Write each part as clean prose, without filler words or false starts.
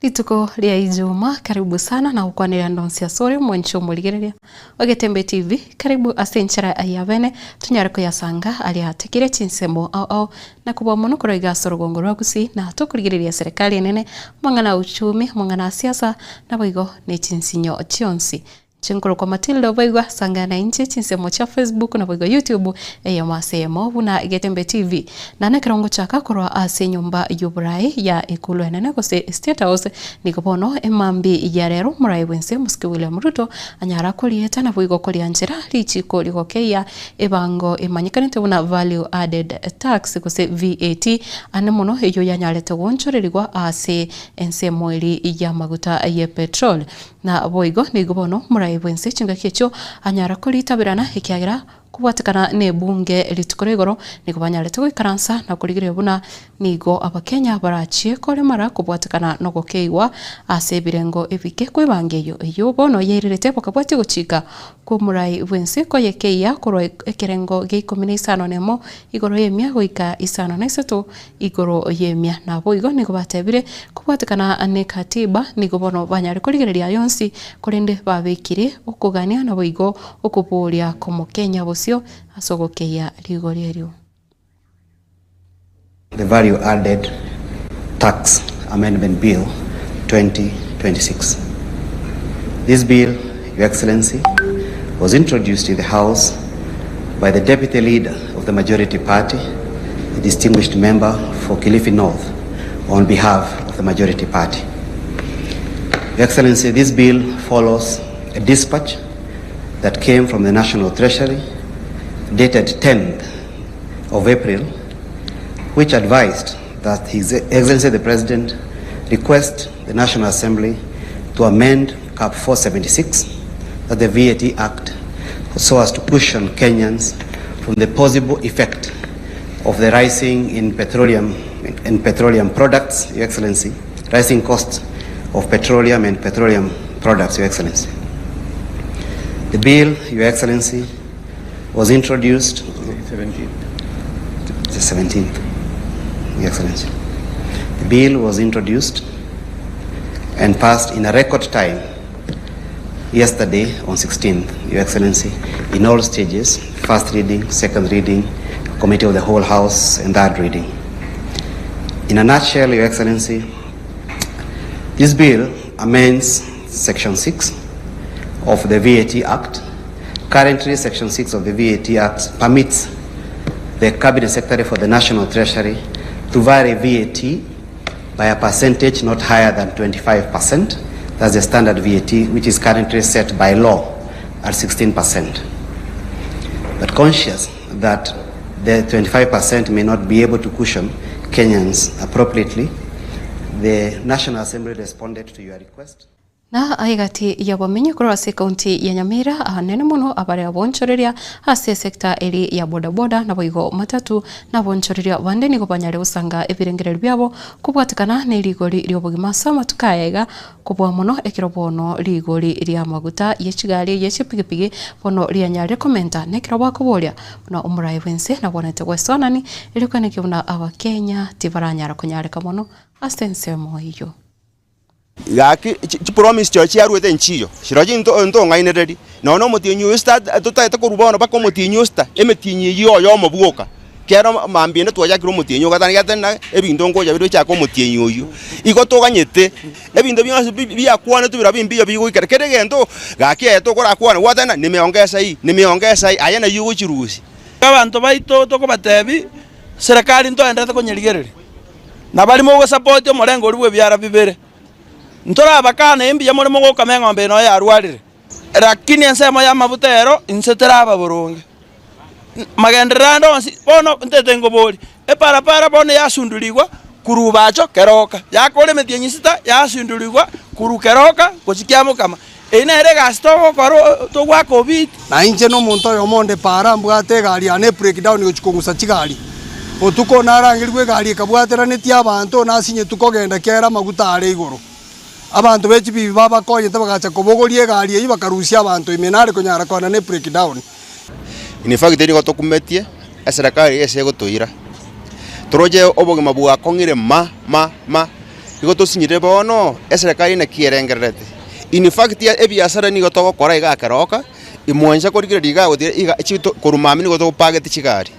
Rituko ria Ijumaa, karibu sana na gokwanera ndonsi asore mwanche omorigereria o Getembe TV, karibu ase enchera ya bene tonyare koyasanga aria atekire chinsemo ao ao na kobua mono korwa iga ase orogongo rwa Gusii na tokorigereria serikali enene, amang'ana a uchumi, amang'ana a siasa, naboigo ne chinsinyo chionsi. Inche nkorokwa Matilda Obaigwa, sangana nainche chinsemo chia Facebook naboigo YouTube eyemo ase eyemo buna Getembe TV. Naende ekero ngochaka korwa ase enyomba y'oboraai ya Ikulu enene gose State House, nigo bono emambi ya rero omoraai bwense Omosike William Ruto anyara korieta naboigo korianchera richiko rigokeyia ebango emanyekanete buna Value Added Tax gose VAT ane mono eyio yanyarete goonchorerigwa ase ensemo eri y'amaguta ye petrol. Naboigo nigo bono morae bw'ense chingaki echio anyara koritaberana, ekiagera kobwatekana nebunge rituko ria igoro nigo banyarete goikaransa na korigereria buna nigo Abakenya barachie koremara kobwatekana nogokeigwa ase ebirengo ebike kw'ebango eyio. Eyio bono yairerete bakabwatia ogochika kw'omorai bw'ense koyekeyia korwa ekerengo gia ikomi na isano nemo igoro y'emia goika isano na isato igoro y'emia. Naboigo nigo batebire, Kobwatekana ne Katiba, nigo bono banyare korigereria aya onsi, korende babekire okogania naboigo okoboria kw'omokenya bosio ase ogokeyia rigori erio. The Value Added Tax Amendment Bill 2026. This bill, Your Excellency, was introduced in the House by the Deputy Leader of the Majority Party, the distinguished member for Kilifi North, on behalf of the Majority Party. Your Excellency, this bill follows a dispatch that came from the National Treasury dated 10th of April, which advised that His Excellency the President request the National Assembly to amend Cap 476, that the VAT Act, so as to cushion Kenyans from the possible effect of the rising in petroleum, in petroleum products, Your Excellency, rising costs of petroleum and petroleum products, Your Excellency. The bill, Your Excellency, was introduced the 17th, Your Excellency. The bill was introduced and passed in a record time yesterday on 16th, Your Excellency, in all stages, first reading, second reading, committee of the whole house, and third reading. In a nutshell, Your Excellency, this bill amends Section 6 of the VAT Act. Currently, Section 6 of the VAT Act permits the Cabinet Secretary for the National Treasury to vary VAT by a percentage not higher than 25%. That's the standard VAT, which is currently set by law at 16%. But conscious that the 25% may not be able to cushion Kenyans appropriately, the National Assembly responded to your request. Na egati y'abamenyi korwa ase ekaunti ya Nyamira aanene mono abare abonchoreria ase esecta eri ya bodaboda naboigo matatu na abonchoreria bande nigo banyare gosanga ebirengererio biabo kobwatekana ne rigori ri'obogima ase amatuko aya iga kobua mono ekero bono rigori ri'amaguta ye chigari ye chipigipigi bono rianyarire komenta na ekero bakoboria buna omoraai bw'ense nabwanete gwesoanani erio koenekia buna abakenya tibaranyara konyareka mono ase ensemo eyio. Gaki chipromise chiao chiaruete nchiyo, chirochio into ntong'ainererie. Nonya na omotienyi oyo sita totagete korwa bono mpaka omotienyi o sita, emetienyi eyio oyomo bwoka. Kero mambia ende twachakire omotienyi o gatano ekiagera tari ebinto ngocha bire bichake omotienyi oyio. Igo toganyete, ebinto bionsi bi biakwanetwe birobio mbiyo bigoikera kera egento gaki aye tokorakwane gwateba ng'a nimeongeza hii, nimeongeza hii, aye nayio ogochirusia. Abanto baito tokobatebia, serikali ntoenderete konyerigereria. Na baria mogosapoti omorengo oria bw'ebiara bibere, ntorabakane mbuya more mogokama eng'ombe eye noyo yarwarire, lakini ensemo y'amabuta ero inse teraba boronge. Magenderero ande onsi, bono ntete nkoborie, eparapara bono yasundurigwa korwa Ubacho keroka, yakora emetienyi sita yasundurigwa korwa keroka gochia Kiamokama. Eyio nere egasi togokora togoaka obiti. Na inche nomonto oyomo onde para mbwate egari yane ebreakdown gochia kong'usa chigari. Botuko narangerigwe egari ekabwateranetie abanto nasinyetwe kogenda ekiagera amaguta are igoro. Abanto be chibibi babakonyete bagacha kobogoria egari eyio bakarusia abanto ime nare konyara kogenda ne breakdown. In fact nigo tokumetie eserekari ase egotoira, toroche obogima bwakong'ire ma ma ma. Igo tosinyire bono, eserekari naki erengererete. In fact ebiasara nigo togokora iga keroka, imwancha korigereria iga gotira iga chito korwa mambia nigo topagete chigari.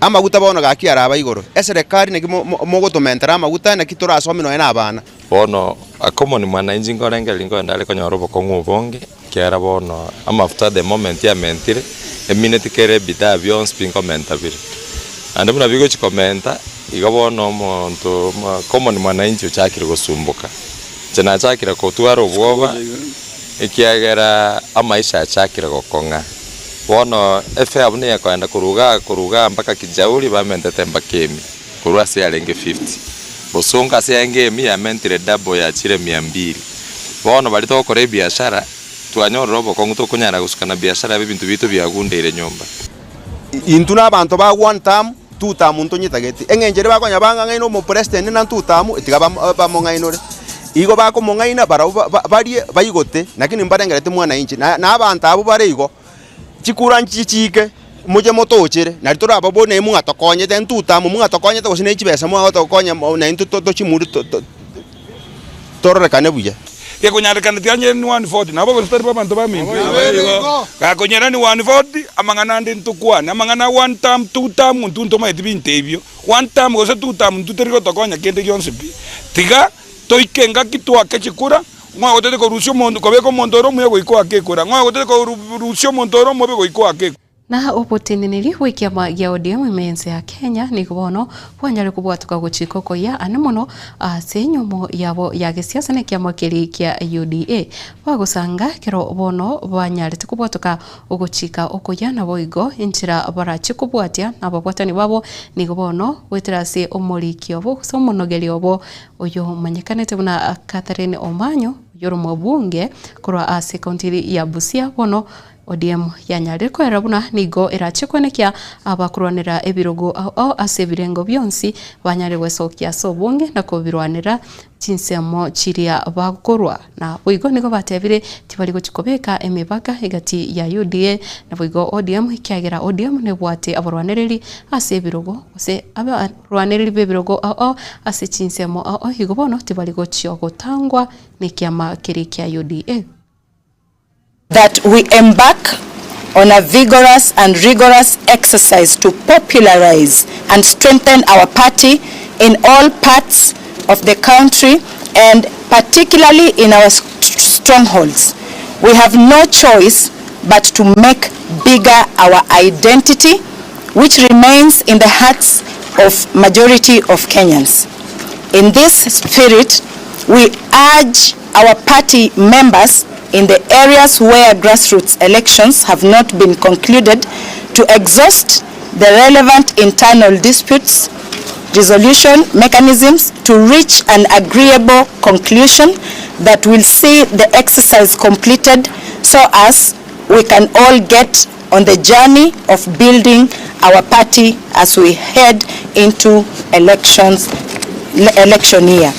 Amaguta bono gaki araba igoro, eserekari naki mo- mo- mogotomentera amaguta naki torasome nonya na abana. Bono a common mwananchi nkorengereria nkogenda are konyora obokong'u obonge, ekiagera bono amafuta the moment amentire, emineti kera ebidhaa bionsi pi nkomenta bire. Naende buna bigochi komenta, igo bono omonto common mwananchi ochakire gosumboka. Inche nachakire kotwara obwoba, ekiagera amaisha achakire gokong'a. Bono efare buna ekoenda korwa igaa korwa igaa mpaka Kijauri bamentete mpaka ime. Korwa ase yarenge 50, bosongo ase yarenge emia yamentire double yachire mia mbili. Bono baria togokora ebiashara, twanyorire obokong'u tokonyara gosuka na biashara ebinto biaito biagundeire nyomba. Intwe na abanto ba one term, two term ntonyetageti. Eng'encho eria bakonya bang'ang'aine omopresident na two term tiga bamong'ainore. Igo bakomong'aina barabwo barie baigote lakini mbarengereti mwananchi. Na abanto abwo bare igo. Chikura nchiche chiike, moche motochere, nari torababori naye mwatokonyete ntute amo, mwatokonyete gose ne chibesa mwagotokonya naintwe tochimuri tororekane buya. Gekonyarekana tiga ni 140 nabo gose tari bo abanto baminto. Gakonyera ni 140 amang'ana ande ntokwane amang'ana a one term, two term intwe ntomaeti binto ebio. One term gose two term intwe tori gotokonya kende gionsi pi. Tiga toike engaki toake chikura. Ng'o ogotete korusia omonto, kobeka omonto ore omuya goika oake ekura? Ng'o ogotete korusia omonto ore omobe goika oake ekura? Na oboteneneri bw'ekiama gia ODM ime y'ense ya Kenya nigo bono bwanyare kobwatoka gochika okoyia ane mono ase enyomo yabo ya gesiasa na ekiama keria kia UDA. Bagosanga ekero bono banyarete kobwatoka ogochika okoyia naboigo enchera barache kobwatia na ababwatani babo nigo bono goetera ase omoriki obo gose omonogeri obo Oyomanyekanete buna Catherine Omanyo, oyore omobunge korwa ase ekaunti ya Busia bono ODM yanyarire koerera buna nigo erache koenekia abakorwanera ebirogo ao ao ase ebirengo bionsi banyare gwesokia ase obonge na kobirwanera chinsemo chiria bakorwa. Na boigo nigo batebire tibari gochia kobeka emebaka egati ya UDA naboigo ODM ekiagera ODM nebwate abarwanereri ase ebirogo gose abarwanereri b'ebirogo ao ao ase chinsemo ao ao igo bono tibari gochia gotangwa nekiama keria kia UDA. That we embark on a vigorous and rigorous exercise to popularize and strengthen our party in all parts of the country and particularly in our strongholds. We have no choice but to make bigger our identity which remains in the hearts of majority of Kenyans. In this spirit, we urge our party members in the areas where grassroots elections have not been concluded to exhaust the relevant internal disputes resolution mechanisms to reach an agreeable conclusion that will see the exercise completed so as we can all get on the journey of building our party as we head into elections, election year.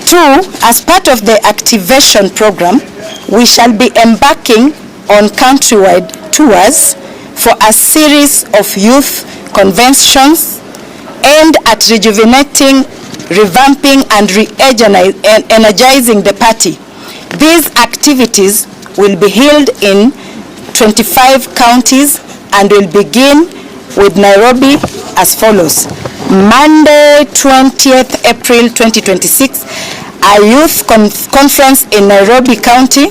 Two, as part of the activation program, we shall be embarking on countrywide tours for a series of youth conventions aimed at rejuvenating, revamping and re-energizing the party. These activities will be held in 25 counties and will begin with Nairobi as follows. Monday 20th April 2026, a youth conference in Nairobi County.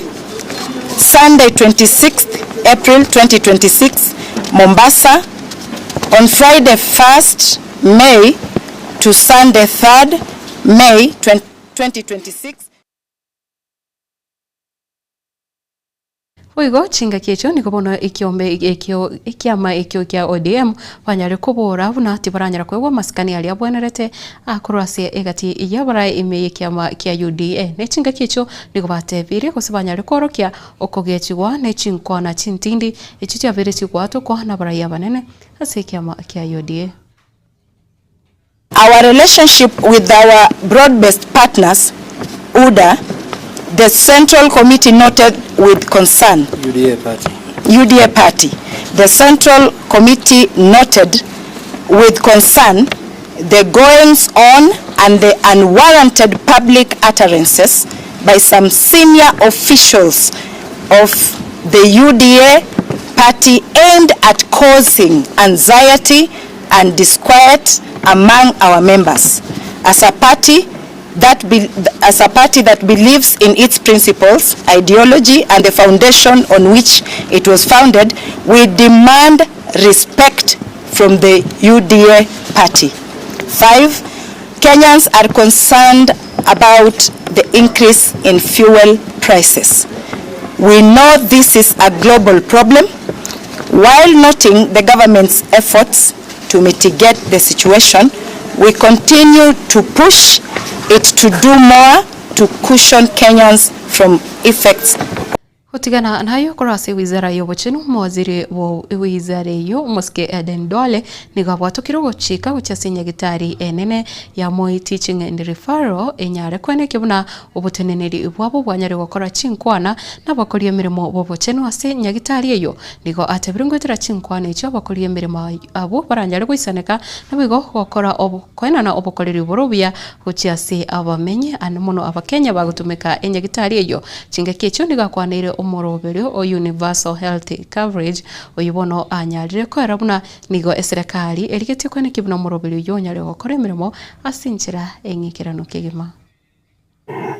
Sunday 26th April 2026, Mombasa. On Friday 1st May to Sunday 3rd May 2026. Boigo chingaki echio nigo bono ekiombe ekio ekiama ekio kia ODM banyare kobora buna tibaranyara koegwa amasikani aria abwenerete akorwa ase egati y'abarai ime y'ekiama kia UDA. Ne chingaki echio nigo batebirie gose banyare kworokia okogechigwa ne chinkwana chintindi echio chiabeire chigwatokwa nabarai abanene ase ekiama kia UDA. Our relationship with our broad-based partners, UDA, the Central Committee noted with concern. UDA party. UDA party. The Central Committee noted with concern The goings on and the unwarranted public utterances by some senior officials of the UDA party aimed at causing anxiety and disquiet among our members. As a party that be, as a party that believes in its principles, ideology and the foundation on which it was founded, we demand respect from the UDA party. 5, Kenyans are concerned about the increase in fuel prices. We know this is a global problem. While noting the government's efforts to mitigate the situation, we continue to push it to do more to cushion Kenyans from effects. Gotigana nayo korwa ase ewizara y'obochenu, omowaziri bwo ewizara eyio omosike Aden Duale nigo abwatokire ogochika gochia ase enyagitari enene ya Moi Teaching and Referral enyare koenekia buna oboteneneri bwabo bwanyare gokora chinkwana nabakori emeremo b'obochenu ase nyagitari eyio. Nigo atebire ngoetera chinkwana echio abakori emeremo abwo baranyare goisaneka naboigo gokora koenana obokoreri bore obuya gochia ase abamenyi ande mono Abakenya bagotumeka enyagitari eyio. Chingaki echio nigo akwaneire omoroberio o Universal Health Coverage oyio bono anyarire koera buna nigo eserekari erigetie koenekia buna omoroberio oyio onyare gokora emeremo ase enchera eng'ikeranu kegima.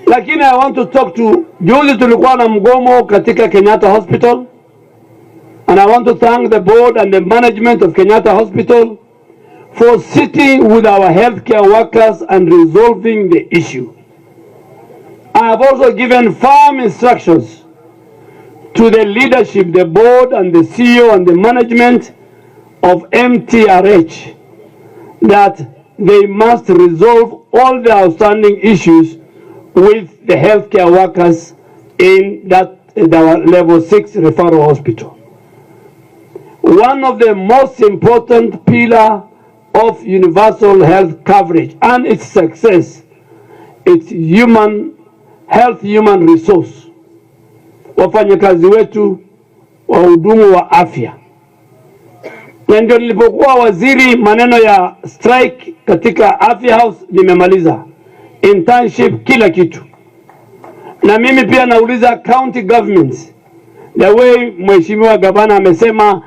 Lakini I want to talk to, juzi tulikuwa na mgomo katika Kenyatta Hospital and I want to thank the board and the management of Kenyatta Hospital for sitting with our healthcare workers and resolving the issue. I have also given firm instructions to the leadership, the board and the CEO and the management of MTRH that they must resolve all the outstanding issues with the healthcare workers in that our level 6 referral hospital. One of the most important pillar of universal health coverage and its success, it's human health human resource. Wafanyakazi wetu, wahudumu wa afya. Na ndio nilipokuwa waziri, maneno ya strike katika Afya House nimemaliza, internship, kila kitu. Na mimi pia nauliza county governments, the way mheshimiwa gavana amesema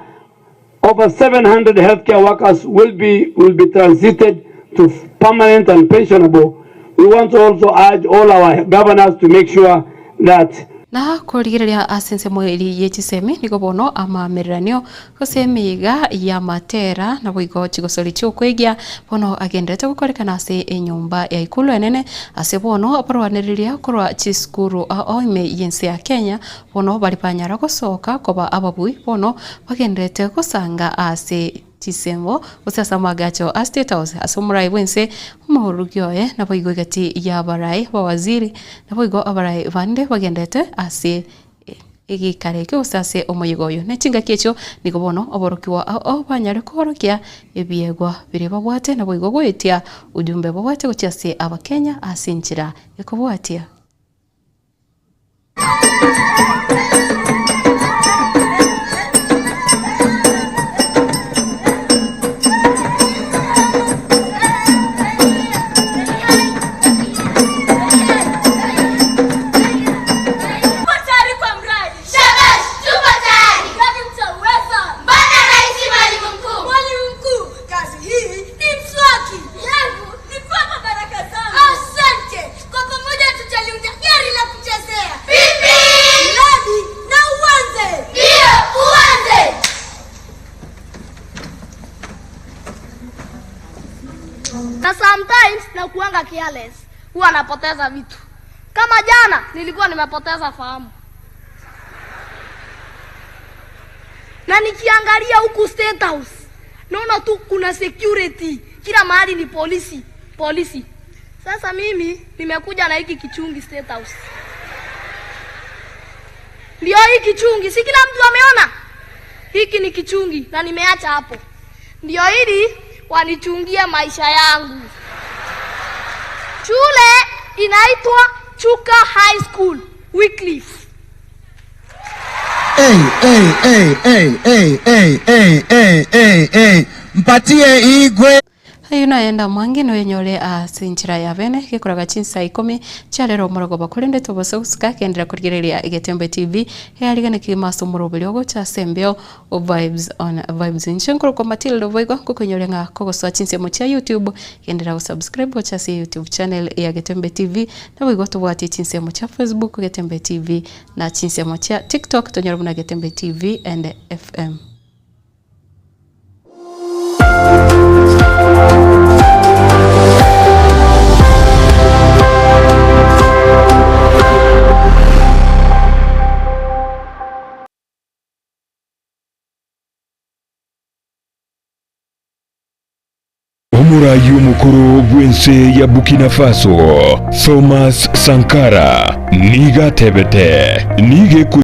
over 700 healthcare workers will be, will be transited to permanent and pensionable. We want to also urge all our governors to make sure that Na korigereria ase ensemo eria ye chisemi, nigo bono amaamereranio gose emeyega y'amatera naboigo chigosori chi'okweigia bono agenderete gokorekana ase enyomba ya ikulu enene ase bono abarwanereria korwa chisukuru ao ime y'ense ya Kenya bono baria banyara gosoka koba ababui bono bagenderete gosanga ase Chisembo, gose ase amaagacho a State House, ase omorai bw'ense, omorugi oye, naboigo egati y'abarai b'abawaziri, naboigo abarai bande bagendete ase egeikaro ekio gose ase omoyega oyo. Ne chingaki echio nigo bono aborokigwa ao banyare koorokia ebiegwa biria babwate, naboigo goetia ujumbe babwate gochia ase Abakenya ase enchera ekobwatia. Na sometimes nakuanga careless, huwa napoteza vitu. Kama jana nilikuwa nimepoteza fahamu, na nikiangalia huku State House naona tu kuna security kila mahali, ni polisi polisi. Sasa mimi nimekuja na hiki kichungi State House, ndio hii kichungi, si kila mtu ameona hiki ni kichungi, na nimeacha hapo ndio ili wanichungie maisha yangu. Shule inaitwa Chuka High School Wycliffe. Hey, hey, hey, hey, hey, hey, hey, hey, hey, hey. Mpatie Igwe. Ayio naye mwangi noyenyore ase enchera ya bene gekoraga chinsa ikomi chiarero omorogoba korende tobose gosika kendera korigereria Egetembe TV eyarigane kegima ase omoroberi ogocha ase embeo o Vibes on Vibes. Inche nkorokwa Matilda boigo ngokoinyoria ng'a kogosoa chinsemo chia YouTube gendera gosubscribe gocha ase YouTube channel ya Getembe TV naboigo tobwatie chinsemo chia Facebook Getembe TV na chinsemo chia TikTok tonyore buna Getembe TV and FM. Omoraai omokoro bw'ense ya Burkina Faso, Thomas Sankara, nigo atebete, Nigo.